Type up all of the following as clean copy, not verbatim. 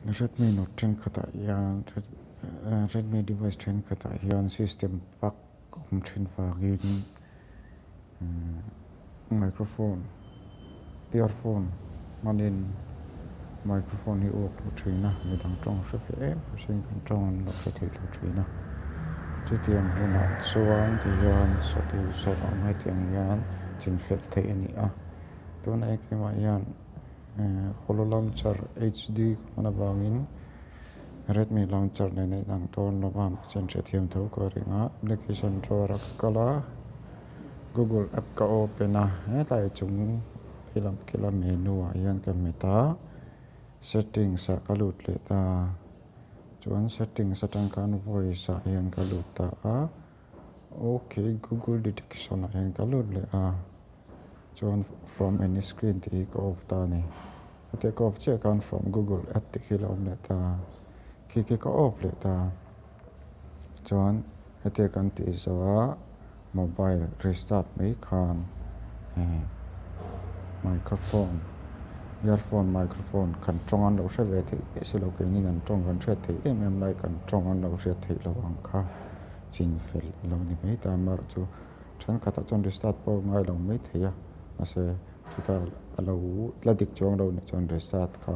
Redmi Note thenkhatah hian Redmi device thenkhatah hian system bug awm thin vangin microphone earphone hmanin microphone hi uak lo thin a midang tawng hre ve em em kan tawng an lo hre thei lo thin a chutiang hunah chuan tihian solution a awm hetiang hian chinfel theih a ni a tunah hian keimah hian Holo launcher HD ka hman avangin Redmi launcher nen a inang dawn lo va mahse an hrethiam tho ka ring a application drawer a ka kal a Google app ka open a hetlai chung lehlam kila menu ah hian ka hmet a settings ah ka lut leh ta chuan settings atang khan voice ah hian ka lut ta a ok Google detection ah hian ka lut leh a. Chuan from any screen tih hi ka off ta a ni. Hetia ka off chiah khan from google app tih khi a lo awm leh ta a. Khi khi ka off leh ta a. Chuan hetia kan tih zawh a mobile restart mai khan eh microphone earphone microphone kan tawng an lo hre ve theih miah si lo keini an tawng kan hriat theih em em lai kan tawng an lo hriat theih loh ang kha chinfel a lo ni mai ta amaherawhchu. Thenkhatah chuan restart pawh a ngai lo maithei a mahse chutah a lo la dik chuang lo nih chuan restart kha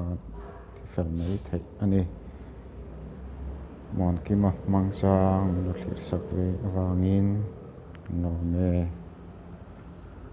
ti fel mai theih a ni. Muankima hmang chang min lo thlir sak ve avangin an lawm e.